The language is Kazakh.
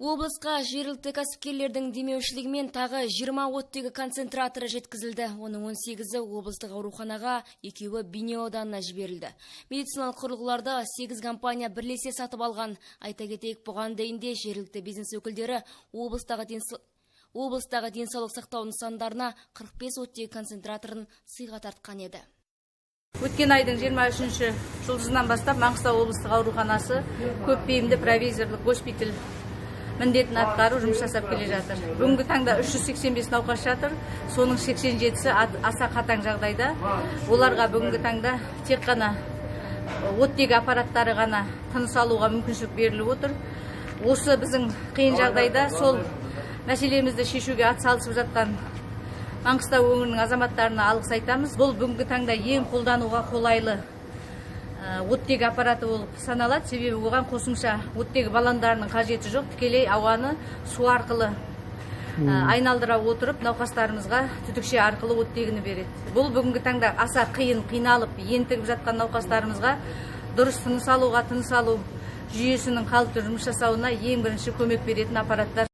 Облысқа жергілікті кәсіпкерлердің демеушілігімен тағы 20 оттегі концентраторы жеткізілді. Оның 18-і облыстық ауруханаға, екеуі Бейнеу ауданына жіберілді. Медициналық құрылғыларды 8 компания бірлесе сатып алған. Айта кетейік, бұған дейін де жергілікті бизнес өкілдері облыстағы денсаулық сақтау нысандарына 45 оттегі концентраторын сыйға тартқан еді. Өткен айдың 23-ші жұлдызынан бастап Маңғыстау облыстық ауруханасы көпбейімді провизорлық госпиталь міндетін атқару жұмыс жасап келе жатыр. Бүгінгі таңда 385 науқас жатыр, соның 87-сі аса қатаң жағдайда. Оларға бүгінгі таңда тек қана оттегі аппараттары ғана тыныс алуға мүмкіншілік беріліп отыр. Осы біздің қиын жағдайда сол мәселемізді шешуге атсалысып жатқан Маңғыстау өңірінің азаматтарына алғыс айтамыз. Бұл бүгінгі таңда ең қолдануға қолайлы оттегі аппараты болып саналады, себебі оған қосымша оттегі баллондарының қажеті жоқ, тікелей ауаны су арқылы айналдыра отырып науқастарымызға түтікше арқылы оттегіні береді. Бұл бүгінгі таңда аса қиын, қиналып, ентігіп жатқан науқастарымызға дұрыс тыныс алуға, тыныс алу жүйесінің қалыпты жұмыс жасауына ең бірінші көмек беретін аппараттар.